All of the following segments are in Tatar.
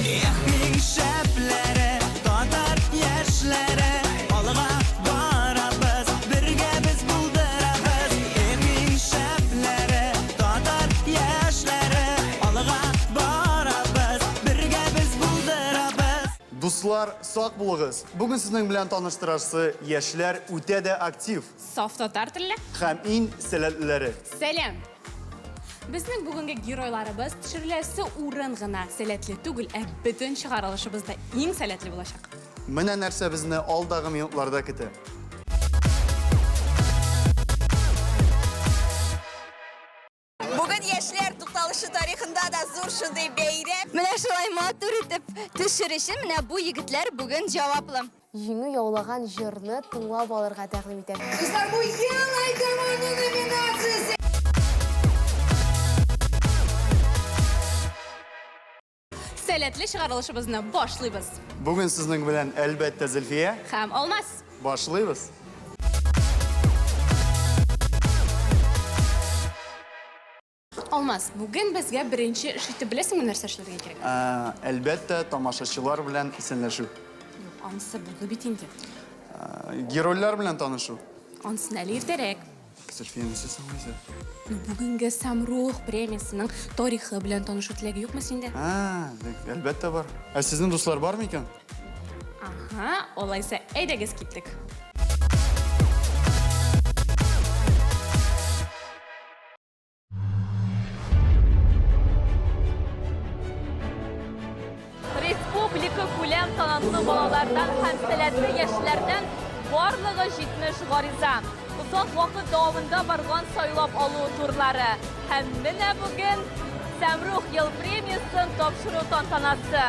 Эх, иң шәпләре, татар яшьләре, алга барабыз, бергә без булдырабыз. Эх, иң шәпләре, татар яшьләре, алга барабыз, бергә без булдырабыз. Дуслар, сак булыгыз! Бүген сезнең белән таныштырасы яшьләр үтә дә актив. Саф татар телле. Һәм иң сәләтлеләре. Сәлам! Безнең бүгенге геройларыбыз төшереләсе урын гына сәләтле түгел, ә бөтен чыгарылышыбыз да иң сәләтле булачак. Менә нәрсә безне алдагы минутларда көтә. Бүген яшьләр тукталышы тарихында да зур шундый бәйрәм. Менә шулай матур итеп төшер өчен менә бу егетләр бүген җаваплы. Җиңү яулаган җырны тыңлап алырга тәкъдим итәм. Дуслар, бу Ел әйдәманы номинациясе! Сәләтле чыгарылышыбызны башлыйбыз. Бүген сезнең белән, әлбәттә, Зөлфия. Һәм Алмаз. Башлыйбыз. Алмаз, бүген безгә беренче эш итеп беләсеңме нәрсә эшләргә кирәк? Ә, әлбәттә, тамашачылар белән исәнләшү. Юк, анысы булды бит инде. Ә, геройлар белән танышу. Анысын әле иртәрәк. Зөлфия, нәрсә соң алайса? Ну, бүгенге Самрух премиясенең тарихы белән танышу теләге юкмы синдә? А, әлбәттә бар. Ә сезнең дуслар бар микән? Ага, алайса, әйдәгез киттек. Республика күләм талантлы балалардан һәм сәләтле яшьләрдән барлыгы 70 гариза. Озак вакыт дәвамында барган сайлап алу турлары. Һәм менә бүген Сәмрух ел премиясен тапшыру тантанасы.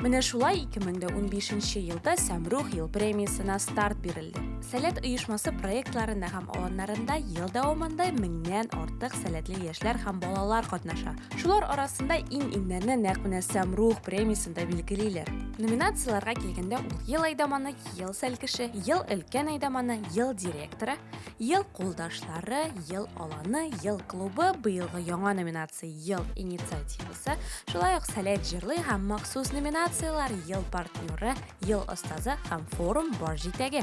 Менә шулай 2015 елда Сәмрух ел премиясенә старт бирелде. Сәләт оешмасы проектларында һәм аланнарында ел дәвамында меңнән артык сәләтле яшьләр һәм балалар катнаша. Шулар арасында иң-иңнәрне нәкъ менә Сәмрух премиясендә билгелиләр. Номинацияләргә килгәндә, ул Ел әйдаманы, Ел сәлкеше, Ел өлкән әйдаманы, Ел директоры, Ел кулдашлары, Ел аланы, Ел клубы, быелгы яңа номинация Ел инициативасы, шулай ук Сәләт җырлый һәм махсус номинацияләр Ел партнеры, Ел остазы һәм форум баш җитәге.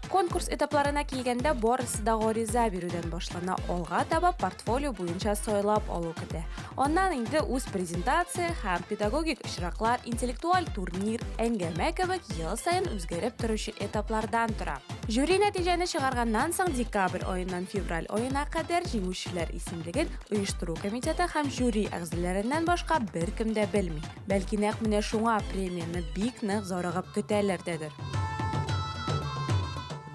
Конкурс этапларына килгәндә, барысы да гариза бирүдән башлана, алга таба портфолио буенча сайлап алу көтә. Аннан инде үз презентация һәм педагогик очраклар, интеллектуаль турнир, әңгәмә кебек ел саен үзгәреп торучы этаплардан тора. Жюри нәтиҗәне чыгарганнан соң декабрь аеннан февраль аена кадәр җиңүчеләр исемлеген оештыру комитеты һәм жюри әгъзаләреннән башка беркем дә белми. Бәлки нәкъ менә шуңа премияне бик нык зарыгып көтәләр дәдер.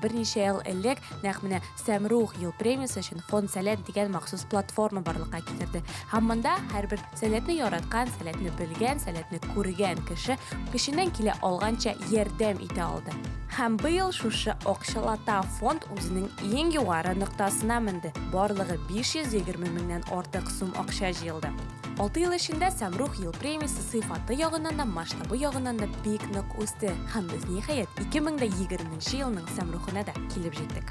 Берничә ел элек нәкъ менә Сәмрух ел премиясе өчен Фонд Сәләт дигән махсус платформа барлыкка китерде. Һәм монда һәрбер сәләтне яраткан, сәләтне белгән, сәләтне күргән кеше көченнән килә алганча ярдәм итә алды. Һәм быел шушы акчалата фонд үзенең иң югары ноктасына менде. Барлыгы 520 меңнән артык сум акча җыелды. Алты ел эчендә Сәмрух ел премиясе сыйфаты ягыннан да, масштабы ягыннан да бик нык үсте. Һәм без, ниһаять, 2020 елның Сәмрухына да килеп җиттек.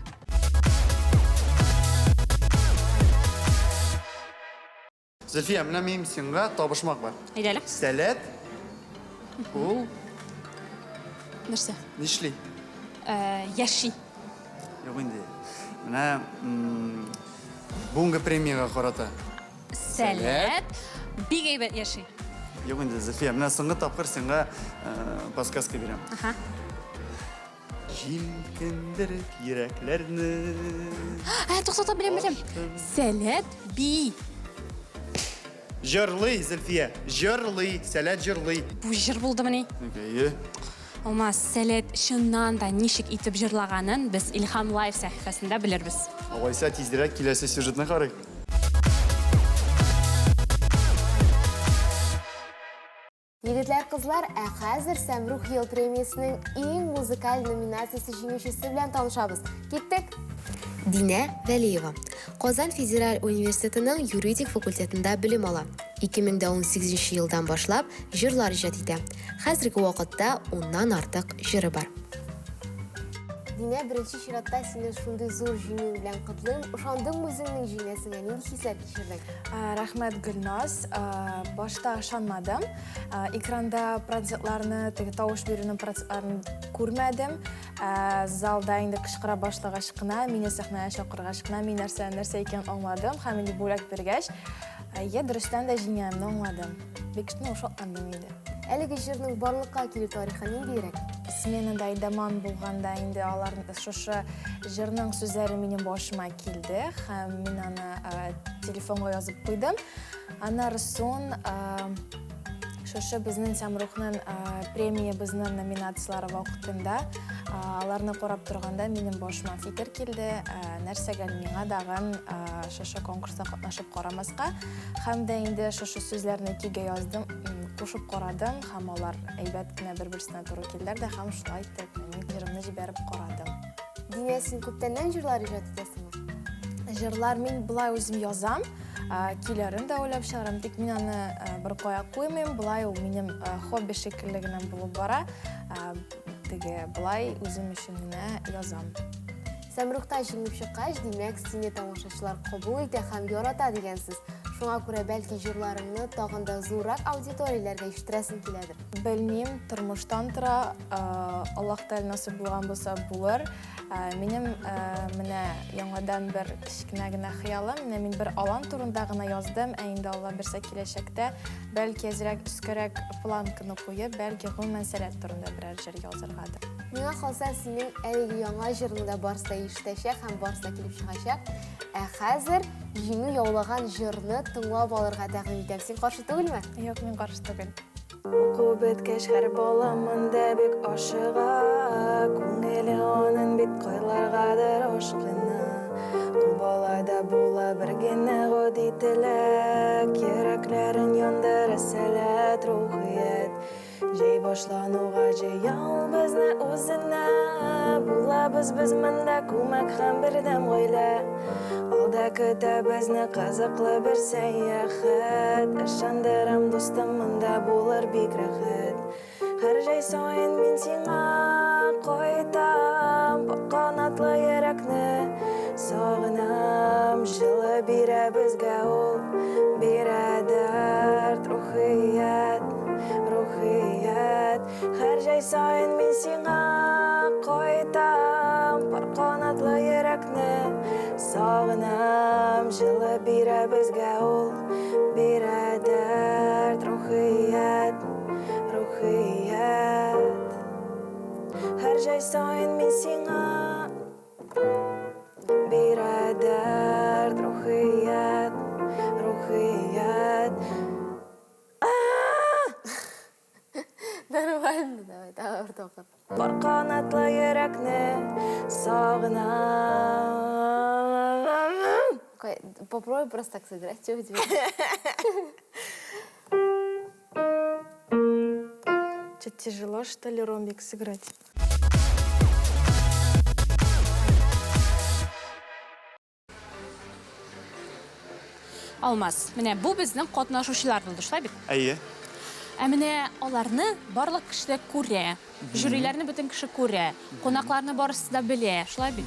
Зөлфия, менә минем сиңа табышмак бар. Әйдә әле. Сәләт ул Нәрсә? Нишли? Э, яши. Юк инде. Менә бүгенге премиягә карата. Сәләт бик әйбәт яши. Юк инде, Зөлфия, менә соңгы тапкыр сиңа э, подсказка бирәм. Аха. Җилкендереп йөрәкләрне. Ә, тукта, беләм, беләм. Сәләт би. Җырлый, Зөлфия, җырлый, Сәләт җырлый. Бу җыр булдымыни? Әйе. Алмаз, Сәләт чыннан да ничек итеп җырлаганын без Илһам Лайв сәхифәсендә белербез. Алайса тизрәк киләсе сюжетны карыйк. Егетләр, кызлар, ә хәзер Сәмрух ел премиясенең иң музыкаль номинациясе җиңүчесе белән танышабыз. Киттек! Динә Вәлиева. Казан федераль университетының юридик факультетында белем ала. 2018 елдан башлап җырлар иҗат итә. Хәзерге вакытта уннан артык җыры бар. Динә, беренче чиратта сине шундый зур җиңүең белән котлыйм. Ышандыңмы үзеңнең җиңәсеңә? Нинди хисләр кичердең? Рәхмәт, Гөлназ. Башта ышанмадым. Экранда процентларны, теге тавыш бирүнең процентларын күрмәдем. Залда инде кычкыра башлагач кына, мине сәхнәгә чакыргач кына, мин нәрсә нәрсә икәнен аңладым һәм инде бүләк биргәч, әйе, дөрестән дә җиңгәнемне аңладым. Бик шатландым инде. Әлеге җырның барлыкка килү тарихы ниндиерәк? Сменада Айдаман булганда инде алар шушы җырның сүзләре минем башыма килде һәм мин аны э, телефонга язып куйдым. Аннары соң э, шушы безнең Сәмрухның э, премиябезнең номинацияләре вакытында аларны карап торганда минем башыма фикер килде, нәрсәгә миңа дагын шушы конкурста катнашып карамаска. Һәм дә инде шушы сүзләрне көйгә яздым, кушып карадым һәм алар әйбәт кенә бер-берсенә туры килделәр дә һәм шулай итеп мин җырымны җибәреп карадым. Динә, син күптәннән җырлар иҗат итәсеңме? Җырлар мин болай үзем язам, көйләрен дә уйлап чыгарам, тик мин аны беркая куймыйм, болай ул минем хобби шикелле генә булып бара. Теге болай үзем өчен генә язам. Сәмрухта җиңеп чыккач, димәк, сине тамашачылар кабул итә һәм ярата дигән сүз. Шуңа күрә, бәлки, җырларыңны тагын да зуррак аудиторияләргә ишеттерәсең киләдер? Белмим, тормыштан тора. Аллаһ Тәгалә насыйп булган булса, булыр. Минем менә яңадан бер кечкенә генә хыялым, менә мин бер алан турында гына яздым, ә инде Алла бирсә киләчәктә, бәлки, әзрәк өскәрәк планканы куеп, бәлки, гомумән, сәләт турында берәр җыр языргадыр. Миңа калса, синең әлеге яңа җырыңны да барысы да ишетәчәк һәм барысы да килеп чыгачак. Ә хәзер җиңү яулаган җырны тыңлап алырга тәкъдим итәм. Син каршы түгелме? Юк, мин каршы түгел. Уку беткәч һәр бала монда бик ашыга, Күңеле аның бит кайларгадыр ашкына. Ул балада була бер генә гади теләк, Йөрәкләрен яндыра сәләт, рухият. Җәй башлануга җыя ул безне үзенә. Булабыз без монда күмәк һәм бердәм гаилә. Алда көтә безне кызыклы бер сәяхәт. Ышандырам, дустым, монда булыр бик рәхәт. Һәр җәй саен мин сиңа кайтам, Пакь канатлы йөрәкне сагынам. Җылы бирә безгә ул, бирә дәрт, рухият. Рухият, һәр җәй саен мин сиңа кайтам, Пар канатлы йөрәкне сагынам, Җылы бирә безгә ул, бирә дәрт, рухият, рухият. Һәр җәй саен мин сиңа бирә дәрт, рухият, рухият. Нормально, давай, давай, бер тапкыр. Пар канатлы йөрәкне сагынам. Попробуй просто так сыграть, что у тебя? Что, тяжело, что ли, ромбик сыграть? Алмаз, менә бу безнең катнашучылар булды, шулай бит? Әйе. Ә менә аларны барлык кеше дә күрә. Жюриләрне бөтен кеше күрә. Кунакларны барысы да белә, шулай бит?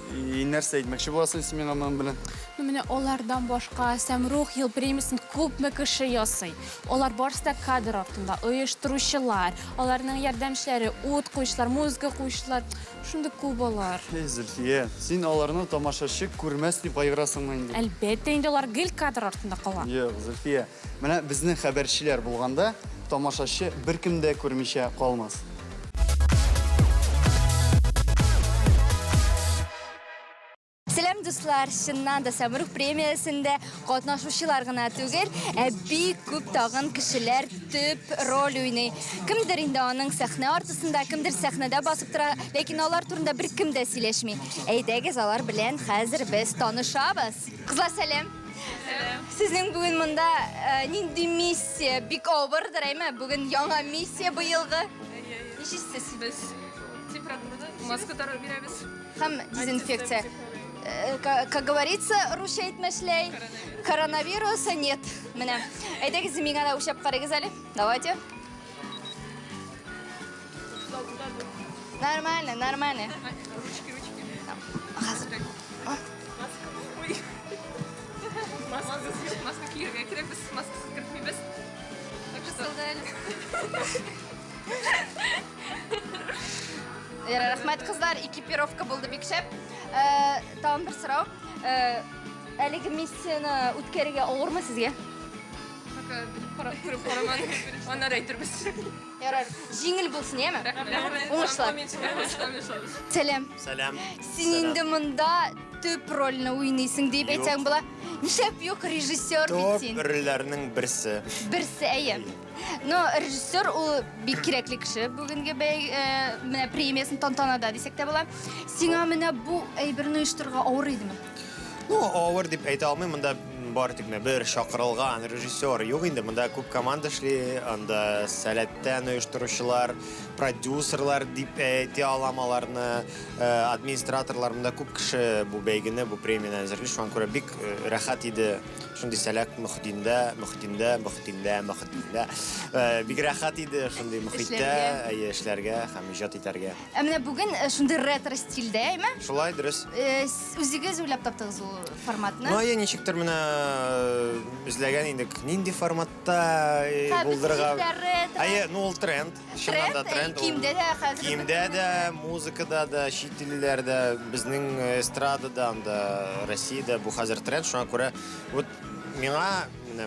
И нәрсә әйтмәкче буласың син миңа моның белән? Ну, менә алардан башка Сәмрух ел премиясен күпме кеше ясый. Алар барысы да кадр артында, оештыручылар, аларның ярдәмчеләре, ут куючылар, музыка куючылар. Шундый күп алар. Эй, Зөлфия, син аларны тамашачы күрмәс дип кайгырасыңмы инде? Әлбәттә инде, алар гел кадр артында кала. Юк, Зөлфия, менә безнең хәбәрчеләр булганда, тамашачы беркем дә күрмичә калмас. Сәлам, дуслар! Чыннан да Самрук премиясендә катнашучылар гына түгел, ә бик күп тагын кешеләр төп роль уйный. Кемдер инде аның сәхнә артысында, кемдер сәхнәдә басып тора, ләкин алар турында беркем дә сөйләшми. Әйдәгез, алар белән хәзер без танышабыз. Кызлар, сәлам! Сәлам. Сезнең бүген монда э, нинди миссия? Бик авырдыр, әйме? Бүген яңа миссия быелгы. Ничек Без температураны маска бирәбез. Һәм дезинфекция. Э, как говорится, русча әйтмешләй, коронавируса нет. Менә. Әйдәгез, миңа да үлчәп карыгыз әле. Давайте. Нормально, нормально. Ручки, ручки. Хәзер. Маскасыз юк, маска кияргә кирәк, без маскасыз кертмибез. Так что... Ярар, рәхмәт, кызлар, экипировка булды бик шәп. Э, Тагын бер сорау. Э, Әлеге миссияне үткәрергә авырмы сезгә? Пока белеп карап, күреп карамадык. Аннары әйтербез. Ярар, җиңел булсын, яме? Уңышлар. Сәлам. Сәлам. Син инде монда төп рольне уйныйсың дип әйтсәң була. Нишләп юк, режиссер бит син. Топ рольләрнең берсе. Берсе, әйе. Но режиссер ул бик кирәкле кеше бүгенге бәй, э, менә премиясын тантанада дисәк тә була. Сиңа менә бу әйберне оештырырга авыр идеме? Ну, авыр дип әйтә алмыйм, монда бары тик менә бер чакырылган режиссер юк инде. Монда күп команда эшли, анда сәләттән оештыручылар, продюсерлар дип әйтә алам аларны, э, администраторлар. Монда күп кеше бу бәйгене, бу премияне әзерли. Шуңа күрә бик э, рәхәт иде шундый сәләт мөхитендә, мөхитендә, мөхитендә, мөхитендә. Э, бик рәхәт иде шундый мөхиттә, әйе, эшләргә һәм иҗат итәргә. Ә менә бүген э, шундый ретро стильдә, әйме? Шулай, дөрес. Э, үзегез уйлап таптыгыз ул форматны? Ну, әйе, ничектер менә э, эзләгән идек, нинди форматта булдырырга. ретро. Әйе, ну ул тренд. Чыннан да тренд. Киемдә дә хәзер. Киемдә дә, музыкада да, чит илләрдә, безнең эстрадада, анда Россиядә бу хәзер тренд. Шуңа күрә вот миңа менә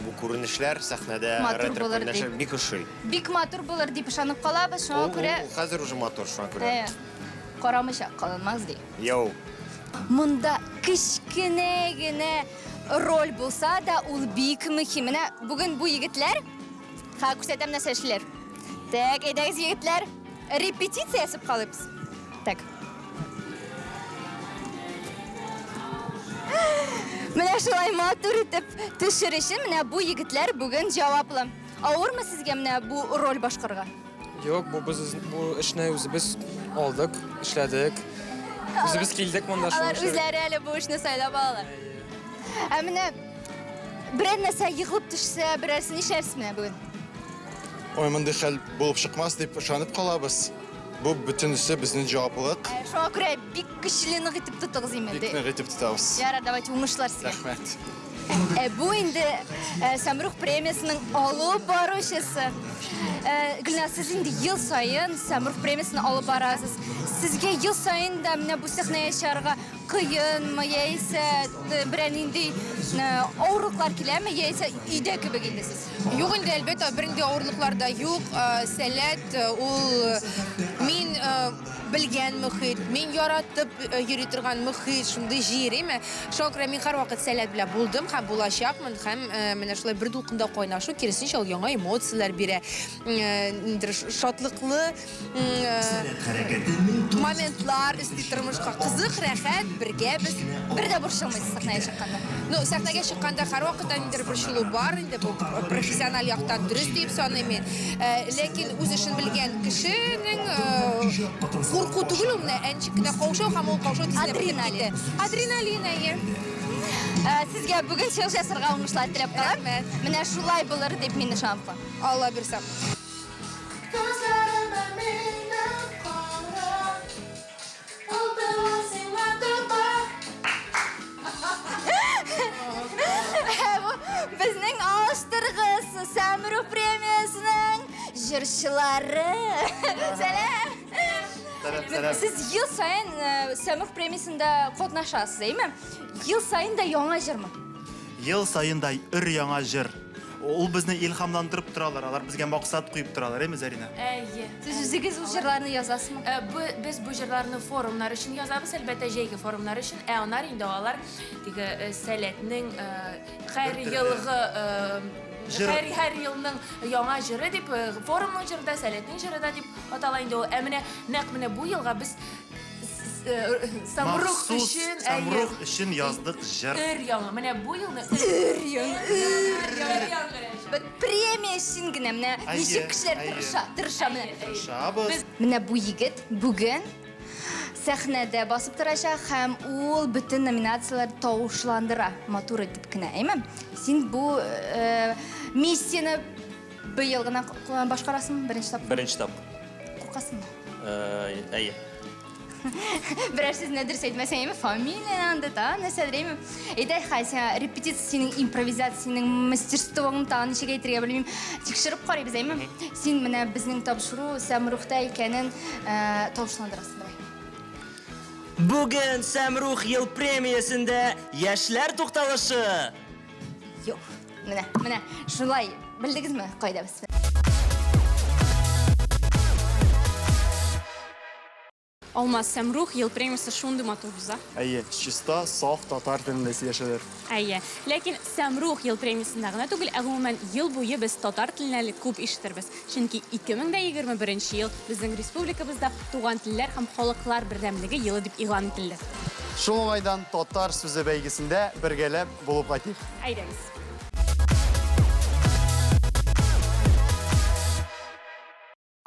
бу күренешләр сәхнәдә Матур ретро булыр күренешләр дип. бик ошый. Бик матур булыр дип ышанып калабыз, шуңа Ул- күрә ул хәзер уже матур, шуңа күрә. Э, карамыйча калынмас ди. Йоу. Монда кечкенә генә роль булса да, ул бик мөһим. Менә бүген бу егетләр, ха, күрсәтәм нәрсә эшлиләр. Так, әйдәгез, егетләр, репетиция ясап калыйбыз. Так. Менә шулай матур итеп төшер өчен менә бу егетләр бүген җаваплы. Авырмы сезгә менә бу роль башкарырга? Юк, бу без бу эшне үзебез алдык, эшләдек. Үзебез килдек монда шул. Алар үзләре әле бу эшне сайлап алалар. Ә менә берәр нәрсә егылып төшсә, берәрсе нишләрсез менә бүген? Ой, мондый хәл булып чыкмас дип ышанып калабыз. Бу бөтенесе безнең җаваплылык. Ә, Шуңа күрә бик көчле нык итеп тотыгыз инде. Бик нык итеп тотабыз. Ярар, давайте уңышлар сезгә. Рәхмәт. Ә бу инде ә, Сәмрух премиясенең алып баручысы. Ә, Гөлназ, сез инде ел саен Сәмрух премиясен алып барасыз. Сезгә ел саен да менә бу сәхнәгә чыгарга кыенмы, яисә э, берәр нинди э, авырлыклар киләме, яисә өйдә кебек инде сез? Юк инде, әлбәттә, бернинди авырлыклар да юк. Э, Сәләт э, ул э, мин э, белгән мөхит, мин яратып э, йөри торган мөхит, шундый җир, әйме? Шуңа күрә мин һәрвакыт сәләт белән булдым һәм булачакмын һәм э, менә шулай бер дулкында кайнашу, киресенчә, ул яңа эмоцияләр бирә. Э, Ниндидер шатлыклы моментлар өсти тормышка. Кызык, рәхәт, бергә без. Бер дә борчылмыйсыз сәхнәгә чыкканда? Ну, сәхнәгә чыкканда һәрвакытта ниндидер борчылу бар инде, бу профессиональ яктан дөрес дип саныйм мин. Э, ләкин үз эшен белгән кешенең э, курку түгел ул менә, ә ничек кенә каушау һәм ул каушау тиз генә бетеп китә. Адреналин, әйе. Э, сезгә бүген чыгыш ясарга уңышлар теләп калам. Менә шулай булыр дип мин ышанып калам. Алла бирсә. Безнең алыштыргыс Сәмрү премиясенең җырчылары. Сәлам! Сәлам, сәлам. Сез ел саен э, Сәмрух премиясендә катнашасыз, әйме? Ел саен да яңа җырмы? Ел саен да өр-яңа җыр. Ул безне илһамландырып торалар, алар безгә максат куеп торалар, әйме, Зәринә? Әйе. Сез үзегез ул җырларны язасызмы? Э, без бу җырларны форумнар өчен язабыз, әлбәттә, җәйге форумнар өчен. Ә анар инде алар теге э, сәләтнең э, һәр елгы һәр һәр елның яңа җыры дип, форумның җыры да, сәләтнең җыры да дип атала инде ул. Ә менә нәкъ менә бу елга без Самрух өчен, Самрух өчен яздык җыр. Өр яңа. Менә бу елны өр яңа. Өр яңа. Премия өчен генә менә ничек кешеләр тырыша, тырыша менә. Тырышабыз. Менә бу егет бүген сәхнәдә басып торачак һәм ул бөтен номинацияләр тавышландыра, матур итеп кенә, әйме? Син бу э, миссияне быел гына башкарасың, беренче тапкыр. Беренче тапкыр. Куркасыңмы? Әйе. Берәр сүзне дөрес әйтмәсәң, әйме, фамилия анда, тагын нәрсәдер, әйме. Әйдә, хәй, сиңа репетиция синең импровизация, синең мастерствоң тагын ничек әйтергә белмим. Тикшереп карыйбыз, әйме. Син менә безнең тапшыру Сәмрухта икәнен тавышландырасың, давай. Бүген Сәмрух ел премиясендә яшьләр тукталышы! Юк. Менә, менә, шулай, белдегезме, кайда без? Алмаз, Сәмрух ел премиясе шундый матур уза. Әйе, чиста, саф татар телендә сөйләшәләр. Әйе. Ләкин Сәмрух ел премиясендә генә түгел, ә гомумән ел буе без татар телен әле күп ишетербез. Чөнки 2021 ел безнең республикабызда Туган телләр һәм халыклар бердәмлеге елы дип игълан ителде. Шул уңайдан Татар сүзе бәйгесендә бергәләп булып кайтыйк. Әйдәгез.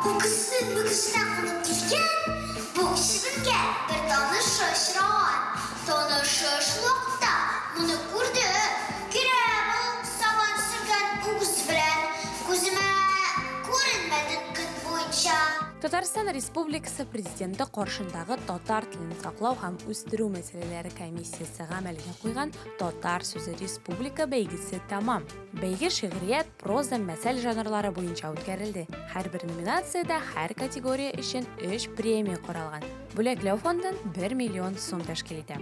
Үгезнең мөгезенә кунып килгән бу чебенгә бер танышы очраган. Танышы шул вакытта моны күрде. Керә ул сабан сөргән үгез белән, күземә күренмәдең көн буенча. Татарстан Республикасы Президенты каршындагы татар телен саклау һәм үстерү мәсьәләләре комиссиясе гамәлгә куйган Татар сүзе республика бәйгесе тәмам. Бәйге шигърият, проза, мәсәл жанрлары буенча үткәрелде. Һәрбер номинациядә һәр категория өчен өч премия каралган. Бүләкләү фондын 1 миллион сум тәшкил итә.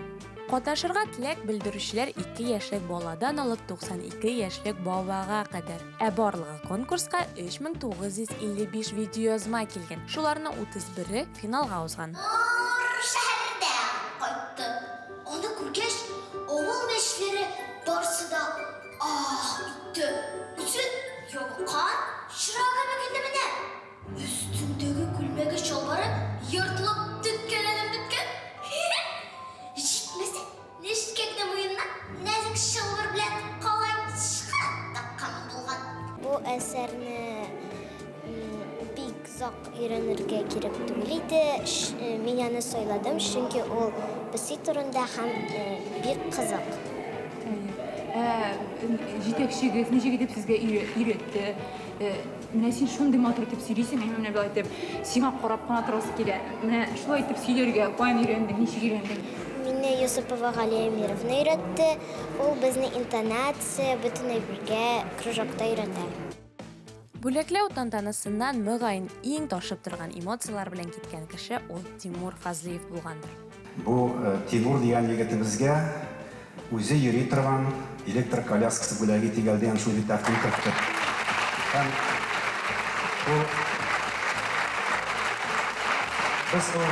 Катнашырга теләк белдерүчеләр 2 яшьлек баладан алып 92 яшьлек бабага кадәр. Ә барлыгы конкурска 3955 видеоязма килгән. Шуларның 31-е финалга узган. Шәһәрдән кайтты. Аны күргәч, авыл мәчеләре барсы да Ах, итте. Үзе ябыккан, чыра кебек инде менә. Өстендәге күлмәге чалбары ертылып теткәләнеп беткән. Җитмәсә, нечкә генә муенына нәзек чылбыр белән каланча таккан булган. Бу әсәрне бик озак өйрәнергә кирәк түгел иде. Мин аны сайладым, чөнки ул песи турында һәм бик кызык. Ә җитәкчегез ничек итеп сезгә өйрәтте? Менә син шундый матур итеп сөйлисең, әмма менә болай итеп сиңа карап кына торасы килә. Менә шулай итеп сөйләргә каян өйрәндең, ничек өйрәндең? Мине Йосыпова Галия Әмировна өйрәтте. Ул безне интонация, бөтен әйбергә кружокта өйрәтә. Бүләкләү тантанасыннан, мөгаен, иң ташып торган эмоцияләр белән киткән кеше ул Тимур Фазлыев булгандыр. Бу Тимур дигән егетебезгә үзе йөри торган электр коляскасы бүләк итик әле дигән шундый тәкъдим керттек. Һәм ул без ул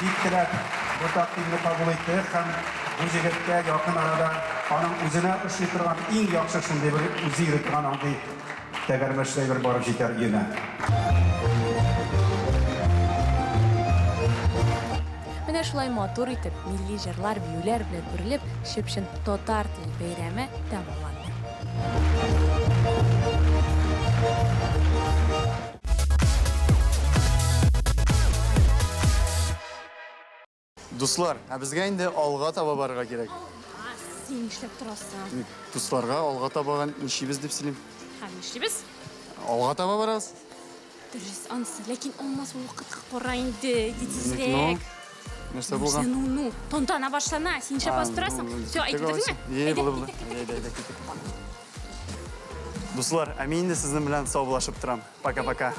бик теләп бу тәкъдимне кабул иттек һәм бу җегеткә якын арада аның үзенә ошый торган иң яхшы шундый бер үзе йөри торган андый Тәгәрмәчле әйбер барып җитәр өенә. Менә шулай матур итеп, милли җырлар, биюләр белән үрелеп, чып-чын татар теле бәйрәме тәмамланды. Дуслар, ә безгә инде алга таба барырга кирәк. Алмаз, син нишләп торасың? Дусларга алга таба нишлибез дип сөйлим. Һәм нишлибез? Алга таба барабыз. Дөрес, анысы. Ләкин Алмаз ул вакытка кара инде, әйдә тизрәк. Нәрсә булган? Ну, ну, тантана башлана, син нишләп басып торасың? Все, әйтеп бетердеңме? Е, булды, булды. Әйдә, әйдә, киттек. Дуслар, ә мин инде сезнең белән саубуллашып торам. Пока-пока.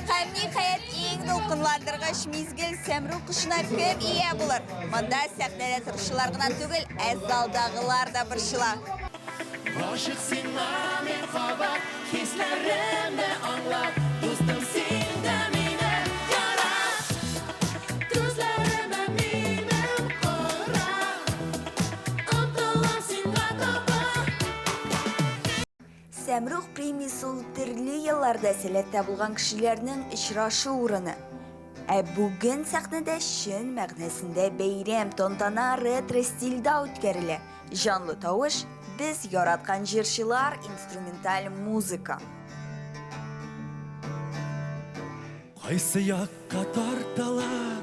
Һәм ниһаять иң дулкынландыргыч мизгел Сәмру кошына кем ия булыр? Монда сәхнәдә торучылар гына түгел, ә залдагылар да борчыла. Гашык сиңа мин кабат, хисләремне аңлат, дустым син дә мине ярат. Күзләремә минем кара, омтылам сиңа таба. Сәмрух премиясе ул төрле елларда сәләттә булган кешеләрнең очрашу урыны. Ә бүген сәхнәдә чын мәгънәсендә бәйрәм, тантана ретро стильдә үткәрелә. Җанлы тавыш, без яраткан җырчылар, инструменталь музыка. Кайсы якка тарталар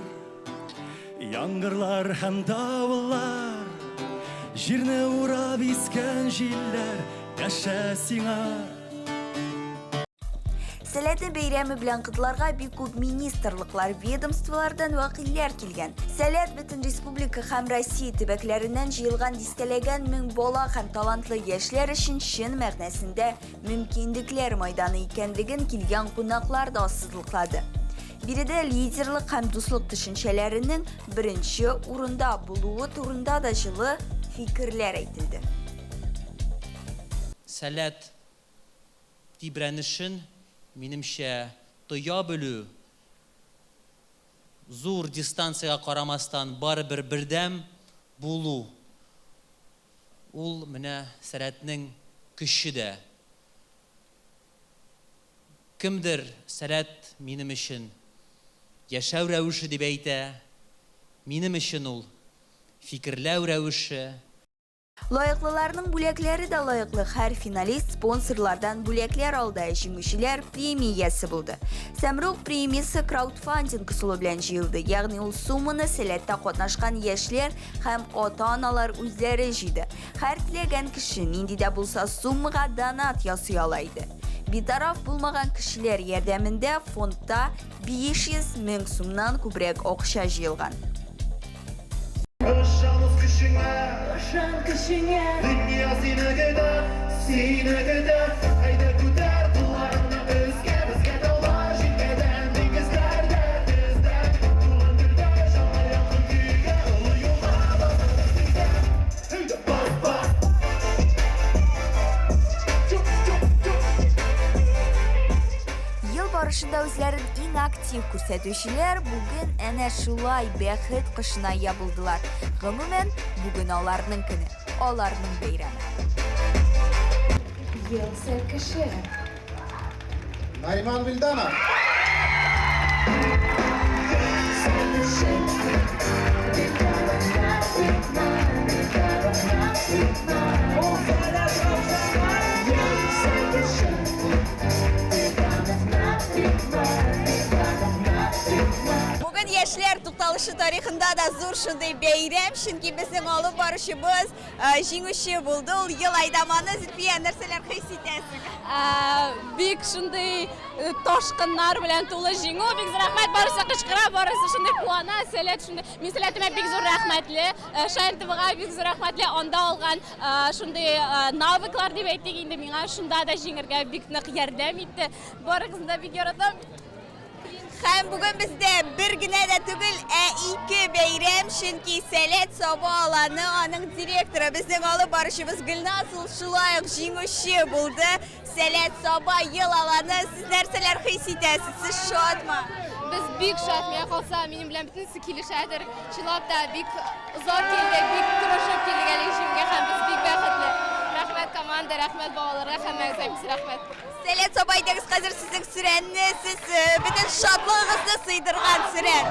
Яңгырлар һәм давыллар Җирне урап искән җилләр Дәшә сиңа. Сәләтле бәйрәме белән котларга бик күп министрлыклар, ведомстволардан вәкилләр килгән. Сәләт бөтен республика һәм Россия төбәкләреннән җыелган дистәләгән мең бала һәм талантлы яшьләр өчен чын мәгънәсендә мөмкинлекләр майданы икәнлеген килгән кунаклар да ассызлыклады. Биредә лидерлык һәм дуслык төшенчәләренең беренче урында булуы турында да җылы фикерләр әйтелде. Сәләт тибрәнешен, минемчә, тоя белү, зур дистанциягә карамастан, барыбер бердәм булу, ул менә Сәләтнең көче дә. Кемдер Сәләт минем өчен яшәү рәвеше дип әйтә, минем өчен ул, фикерләү рәвеше. Лаеклыларның бүләкләре дә лаеклы. Һәр финалист спонсорлардан бүләкләр алды, ә җиңүчеләр премия иясе булды. Сәмрух премиясе краудфандинг ысулы белән җыелды, ягъни ул сумманы Сәләттә катнашкан яшьләр һәм ата-аналар үзләре җыйды. Һәр теләгән кеше нинди дә булса суммага донат ясый ала иде. Битараф булмаган кешеләр ярдәмендә фондта 500 мең сумнан күбрәк акча җыелган. Ышан үз көчеңә, ышан көчеңә. Дөнья сине көтә, сине көтә. Әйдә күтәр кулларыңны өскә, безгә таулар җилкәдән, диңгезләр дә тездән. Туган телгә, җанга якын көйгә, олы юлга басабыз тиздән. Әйдә бас, бас. Чук, чук, чук. Ел барышында үзләрен иң актив күрсәтүчеләр бүген әнә шулай бәхет кошына ия булдылар. Гомумән, бүген аларның көне, аларның бәйрәме. Ел сәлкеше. Нариман Вильданов. Бүген яшьләр тукталышы тарихында да зур шундый бәйрәм, чөнки безнең алып баручыбыз э, җиңүче булды. Ул ел айдаманы. Зөлфия, нәрсәләр хис итәсең? Бик шундый э, ташкыннар белән тулы җиңү. Бик зур рәхмәт. Барысы кычкыра, барысы шундый куана. Сәләт шундый. Мин сәләтемә бик зур рәхмәтле. Э, Шаян ТВга бик зур рәхмәтле. Анда алган Шундый навыклар дип әйтик инде, миңа шунда да җиңергә бик нык ярдәм итте. Барыгызны да бик яратам. Һәм бүген бездә бер генә дә түгел, ә ике бәйрәм, чөнки Сәләт Саба аланы, аның директоры, безнең алып баручыбыз Гөлназ ул шулай ук җиңүче булды. Сәләт Саба ел аланы, сез нәрсәләр хис итәсез? Сез шатмы? Без бик шат, миңа калса, минем белән бөтенесе килешәдер. Чынлап та бик озак килдек, бик тырышып килдек әлеге җиңүгә һәм без бик бәхетле. Рәхмәт команда, рәхмәт балаларга, һәммәгезгә бик рәхмәт. Сәләт Саба, әйдәгез хәзер сезнең сөрәнне, сез э, бөтен шатлыгыгызны сыйдырган сөрән.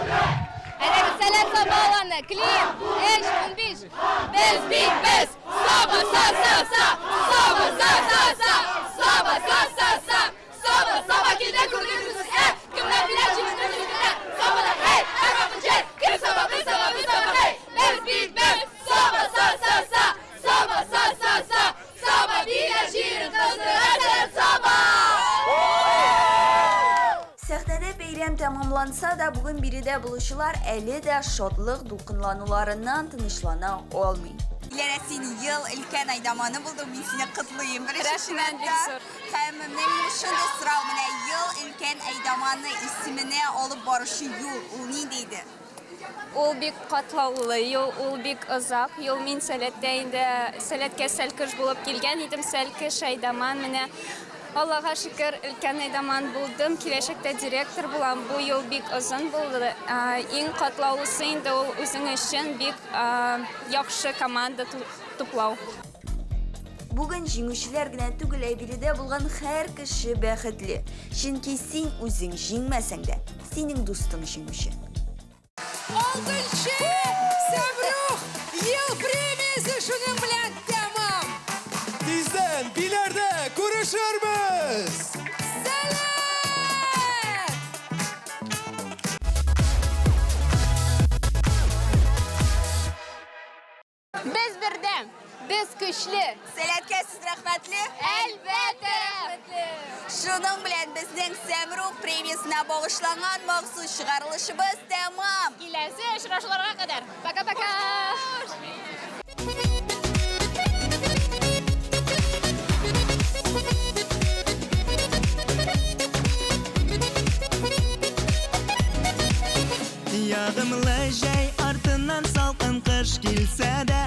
Әйдәгез, Сәләт Саба аланы, клип, 3, 15. Без бит без, Саба, са, са, са, Саба, са, са, са, Саба, са, са, са. Саба, Саба килде, күрдегезме сез, ә? Кемнәр биләр җиңүне үзенә? Сабада, һей, һәрвакыт җәй! Кем Саба, без Саба, без Саба, һей! Без бит без! Саба, са, са, са! Саба, са, са, са! Саба биләр җирен кыздыра сәләт Саба! Сәхнәдә бәйрәм тәмамланса да, бүген биредә булучылар әле дә шатлык дулкынлануларыннан тынычлана алмый. Диләрә, син ел өлкән әйдаманы булдың, мин сине котлыйм. Беренче чиратта. Һәм менә минем шундый сорау, менә ел өлкән әйдаманы исеменә алып баручы юл, ул нинди иде? Ул бик катлаулы юл, ул бик озак юл. Мин Сәләттә инде Сәләткә сәлкеш булып килгән идем, сәлкеш, әйдаман. Менә Аллага шөкер, өлкән әйдаман булдым, киләчәктә директор булам. Бу юл бик озын булды. Иң катлаулысы инде ул үзең өчен бик яхшы команда туплау. Бүген җиңүчеләр генә түгел, ә биредә булган һәр кеше бәхетле. Чөнки син үзең җиңмәсәң дә, синең дустың җиңүче. Алтынчы Сәмрух ел премиясе шуның белән тәмам. Тиздән Биләрдә күрешербез! Сәләт! көчле! Сәләткә сез рәхмәтле? Әлбәттә, рәхмәтле! Шуның белән безнең Сәмрух премиясенә багышланган махсус чыгарылышыбыз тәмам. Киләсе очрашуларга кадәр. Пока-пока! Ягымлы җәй артыннан салкын кыш килсә дә.